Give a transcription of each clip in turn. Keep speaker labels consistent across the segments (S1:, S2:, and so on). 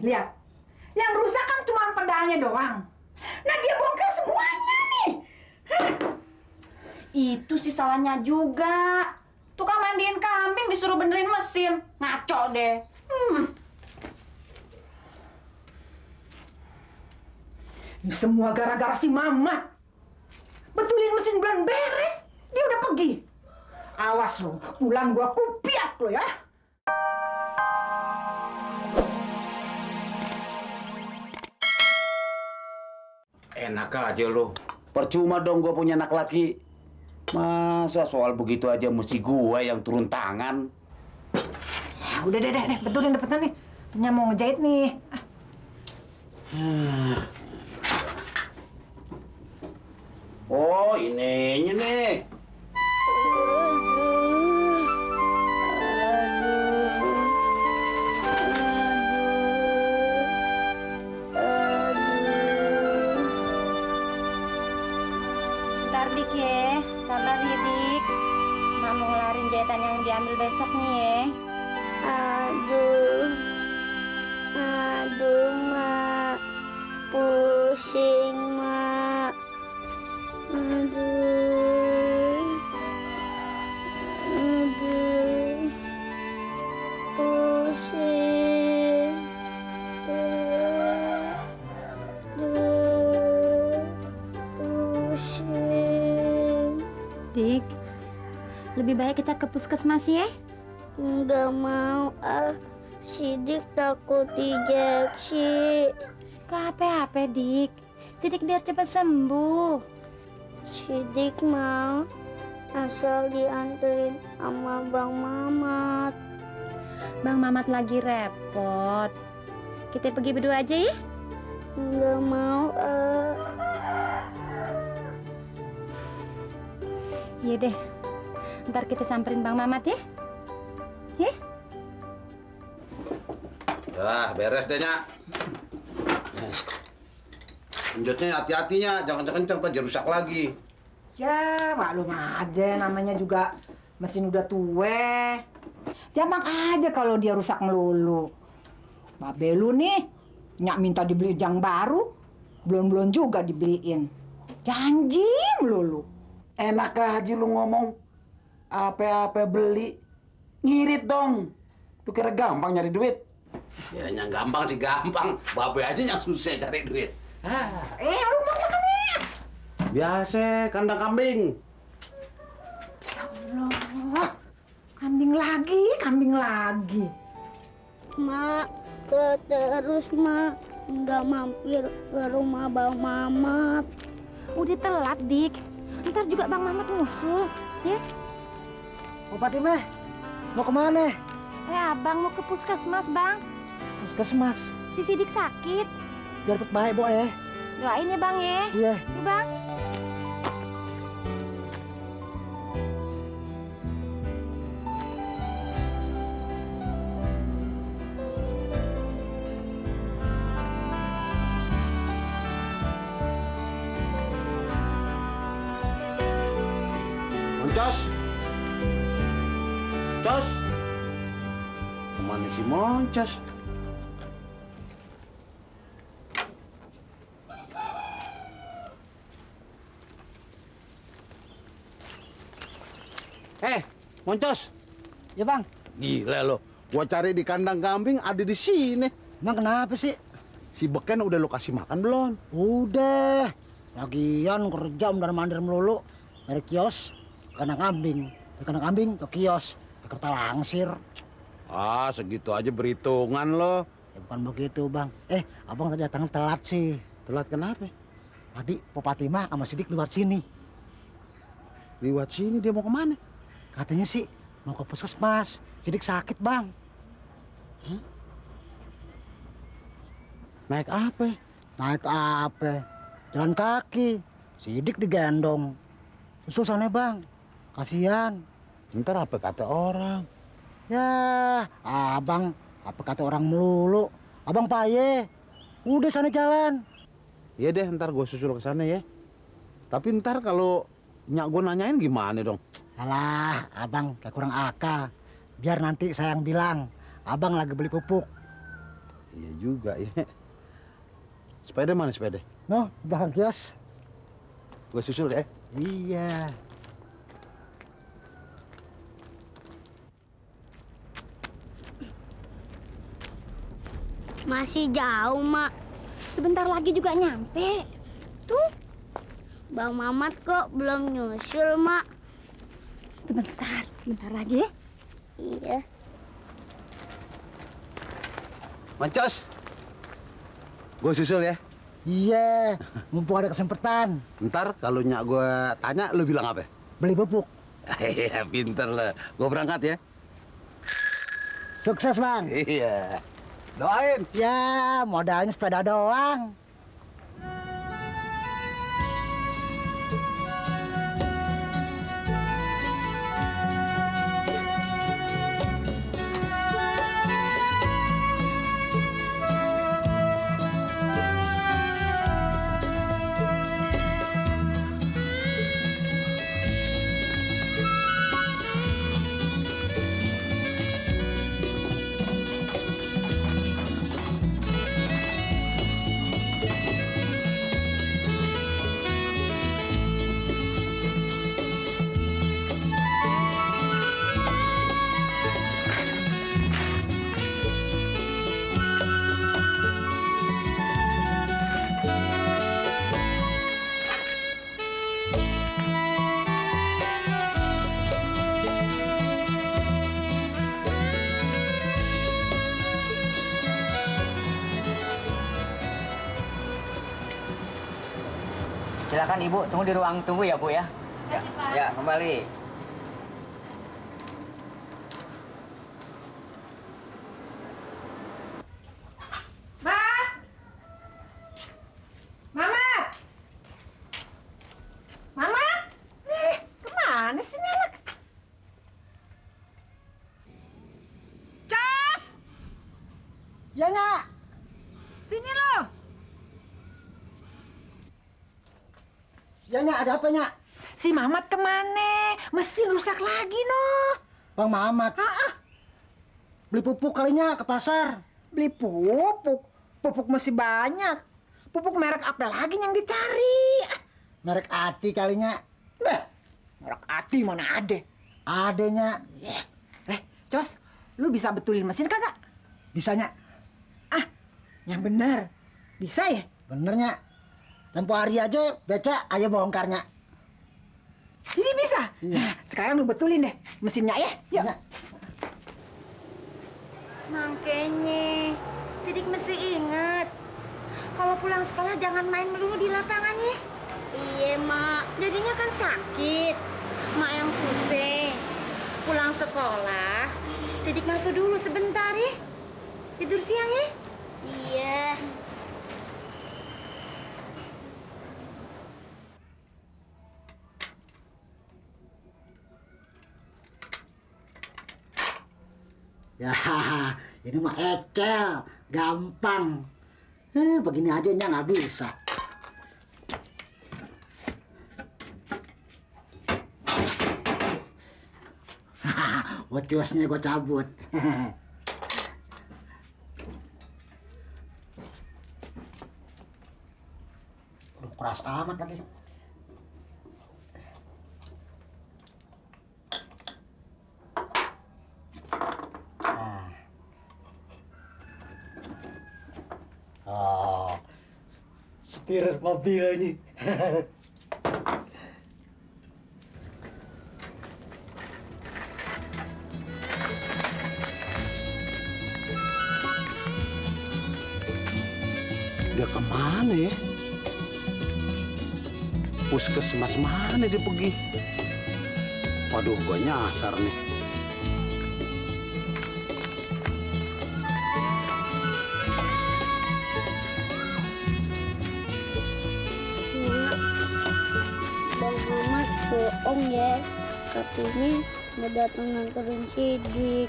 S1: lihat. Yang rusak kan cuma pedalnya doang. Nah, dia bongkar semuanya nih.
S2: Itu sih salahnya juga. Tukang mandiin kambing disuruh benerin mesin. Ngaco deh.
S1: Ini semua gara-gara si Mamat. Betulin mesin belum beres, dia udah pergi. Awas lo, pulang gua kupiat lo ya.
S3: Enak aja lo. Percuma dong gue punya anak laki. Masa soal begitu aja mesti gue yang turun tangan?
S1: Ya, udah deh, betulin depetan nih. Punya mau ngejahit nih.
S3: Oh, ini nih.
S2: Bentar Dik ya, sabar ya Dik. Mak mau ngelarin jahitan yang diambil besok nih ya.
S4: Aduh, Mak. Pusing, Mak. Aduh. Pusing. Pusing.
S2: Dik, lebih baik kita ke puskesmas ya.
S4: Nggak mau, Sidik takut injeksi.
S2: Ke apa Dik? Sidik biar cepat sembuh.
S4: Sidik mau asal dianterin sama Bang Mamat.
S2: Bang Mamat lagi repot. Kita pergi berdua aja ya?
S4: Nggak mau,
S2: Iya deh. Ntar kita samperin Bang Mamat ya. Ya?
S3: Ya, beres deh, Nyak. Lanjutnya hati-hatinya, jangan kenceng jadi rusak lagi.
S1: Ya, maklum aja, namanya juga mesin udah tua. Gampang aja kalau dia rusak melulu. Babe lu nih, Nyak minta dibeliin yang baru, belum juga dibeliin. Janji melulu.
S5: Enak aja lu ngomong. Apa-apa beli. Ngirit dong. Lu kira gampang nyari duit?
S3: Ya, yang gampang sih gampang. Babe aja yang susah cari duit.
S1: Lu mau makan nih?
S3: Biasa, kandang kambing.
S1: Ya Allah, kambing lagi.
S4: Mak, terus Mak nggak mampir ke rumah Bang Mamat.
S2: Udah telat Dik. Ntar juga Bang Mamat ngusul. Ya?
S5: Oh, Fatimah, mau kemana?
S2: Abang mau ke puskesmas Bang.
S5: Puskesmas.
S2: Si Sidik sakit.
S5: Biar cepet baik, Bo, ya.
S2: Doain ya Bang ya.
S5: Iya.
S2: Nih Bang.
S3: Moncos. Cos. Kemana si Moncos? Moncos.
S5: Ya, Bang.
S3: Gila lo. Gua cari di kandang kambing ada di sini.
S5: Emang kenapa sih?
S3: Si Beken udah lo kasih makan belum?
S5: Udah. Lagian kerja mondar-mandir melulu. Dari kios ke kandang kambing. Dari kandang kambing ke kios. Ke kerta langsir.
S3: Ah, segitu aja berhitungan lo.
S5: Ya bukan begitu, Bang. Abang tadi datang telat sih.
S3: Telat kenapa?
S5: Tadi Po Fatimah sama Sidik lewat sini.
S3: Lewat sini dia mau kemana?
S5: Katanya sih mau ke puskesmas. Sidik sakit, Bang.
S3: Naik apa?
S5: Naik apa? Jalan kaki. Sidik digendong. Susul sana, Bang. Kasihan.
S3: Ntar apa kata orang?
S5: Ya, abang apa kata orang melulu. Abang paye. Udah sana jalan.
S3: Iya deh, ntar gue susul ke sana ya. Tapi ntar kalau Nyak gue nanyain gimana dong?
S5: Alah, abang kayak kurang akal. Biar nanti saya yang bilang, abang lagi beli pupuk.
S6: Iya juga ya. Sepeda mana sepeda?
S5: No, belakang kios.
S6: Gue susul ya.
S5: Iya.
S4: Masih jauh, Mak.
S2: Sebentar lagi juga nyampe. Tuh,
S4: Bang Mamat kok belum nyusul, Mak?
S2: sebentar lagi ya.
S4: Iya.
S6: Mancos. Gue susul ya.
S5: Iya, mumpung ada kesempatan.
S6: Ntar kalau nyak gue tanya, lu bilang apa?
S5: Beli pupuk.
S6: Iya, pinter lah. Gue berangkat ya.
S5: Sukses, Bang.
S6: Iya. Doain.
S5: Ya, modalnya sepeda doang.
S7: Silakan Ibu, tunggu di ruang tunggu ya Bu ya. Ya, kembali.
S1: Mamat! Mamat! Kemana sih ini anak? Cas!
S5: Ya, Nyak.
S1: Sini loh!
S5: Ya, Nyak, ada apa, Nyak?
S1: Si Mamat kemana? Mesin rusak lagi, noh.
S5: Bang Mamat. Beli pupuk kalinya ke pasar.
S1: Beli pupuk? Pupuk masih banyak. Pupuk merek apa lagi yang dicari?
S5: Merek Ati kalinya.
S1: Bah, merek Ati mana ada?
S5: Ada, Nyak.
S1: Cos, lu bisa betulin mesin kagak?
S5: Bisa, Nyak.
S1: Yang benar. Bisa ya?
S5: Bener, Nyak. Tempo hari aja beca aja bongkar, Nyak.
S1: Jadi bisa?
S5: Iya.
S1: Nah, sekarang lu betulin deh mesinnya ya. Yuk.
S5: Nyak.
S2: Makanya, Sidik mesti ingat. Kalau pulang sekolah jangan main melulu di lapangan ya.
S4: Iya, Mak.
S2: Jadinya kan sakit. Mak yang susah. Pulang sekolah, Sidik masuk dulu sebentar ya. Tidur siang ya.
S4: Iya.
S5: Ya, ini mah ecel, gampang. Begini aja Nyak nggak bisa. Buat kiosnya gue cabut. Aduh, keras amat lagi. Oh, setir mobilnya.
S6: Dia kemana ya? Puskesmas mana dia pergi? Waduh, gua nyasar nih.
S4: Mak, Bang Mamat bohong ya. Katanya nggak datang nganterin Sidik.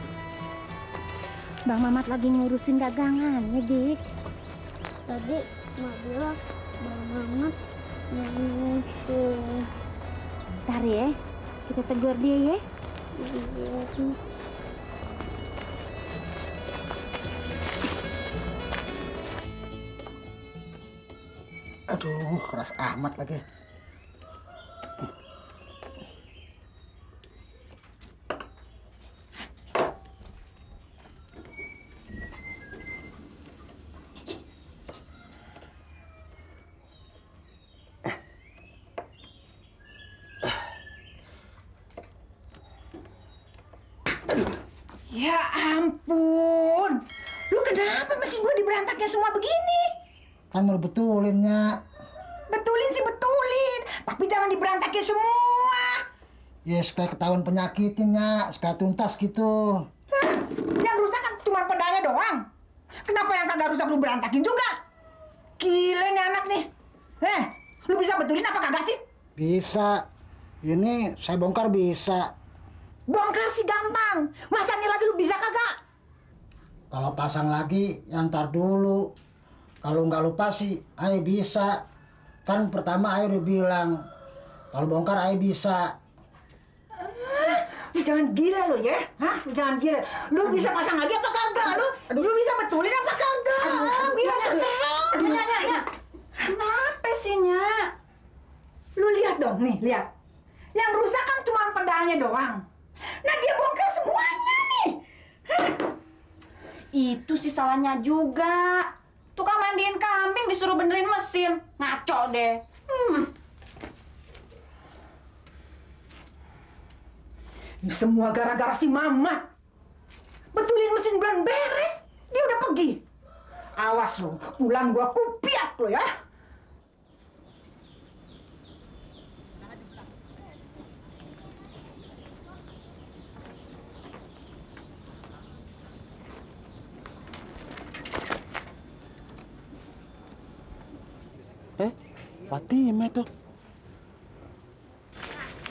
S2: Bang Mamat lagi ngurusin dagangannya, Dik.
S4: Tadi Mak bilang Bang Mamat nggak nyusul.
S2: Ntar ya, kita tegur dia ya.
S4: Iya.
S5: Aduh, keras amat lagi.
S1: Ya ampun. Lu kenapa mesin gua diberantaknya semua begini?
S5: Kan mau betulin, Nyak.
S1: Betulin sih betulin, tapi jangan diberantakin semua.
S5: Ya supaya ketahuan penyakitnya, supaya tuntas gitu.
S1: Hah, yang rusak kan cuma pedalnya doang. Kenapa yang kagak rusak lu berantakin juga? Gila nih anak nih. Lu bisa betulin apa kagak sih?
S5: Bisa. Ini saya bongkar bisa.
S1: Bongkar sih gampang. Masa ini lagi lu bisa kagak?
S5: Kalau pasang lagi, ya ntar dulu. Kalau nggak lupa sih, ayo bisa. Kan pertama ayo udah bilang, kalau bongkar ayo bisa.
S1: Lu jangan gila lu ya. Hah? Lu jangan gila. Lu bisa pasang lagi apa kagak? Lu bisa betulin apa kagak? Bilang terserah.
S2: Ya. Kenapa sih, Nyak?
S1: Lu lihat dong nih, lihat. Yang rusak kan cuma pedalnya doang. Nah dia bongkar semuanya nih. Hah?
S2: Itu sih salahnya juga. Tukang mandiin kambing disuruh benerin mesin. Ngaco deh.
S1: Ini semua gara-gara si Mamat. Betulin mesin belum beres, dia udah pergi. Awas lo, pulang gua kupiak lo ya.
S6: Fatima tuh.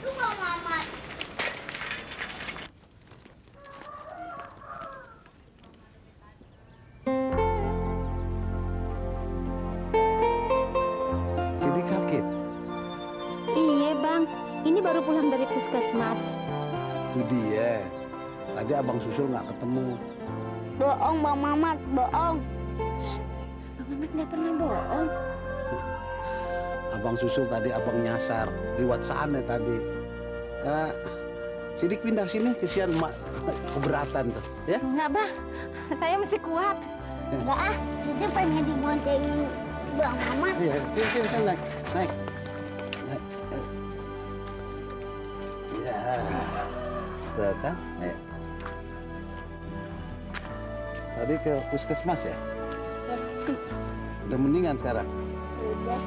S4: Itu Bang Mamat.
S6: Sidik sakit.
S2: Iya, Bang. Ini baru pulang dari puskesmas.
S6: Itu dia. Tadi abang Susul nggak ketemu.
S4: Bohong Bang Mamat, bohong.
S2: Bang Mamat nggak pernah bohong.
S6: Abang Susul tadi abang nyasar lewat sana tadi. Sidik pindah sini, kesian mak keberatan tuh, ya?
S2: Enggak, Bang. Saya masih kuat.
S4: Enggak ah, Siti pengen diboncengin Bang Mamat.
S6: Iya, sini naik, naik. Ya, tuh kan? Ayo. Tadi ke puskesmas ya? Udah mendingan sekarang?
S4: Udah.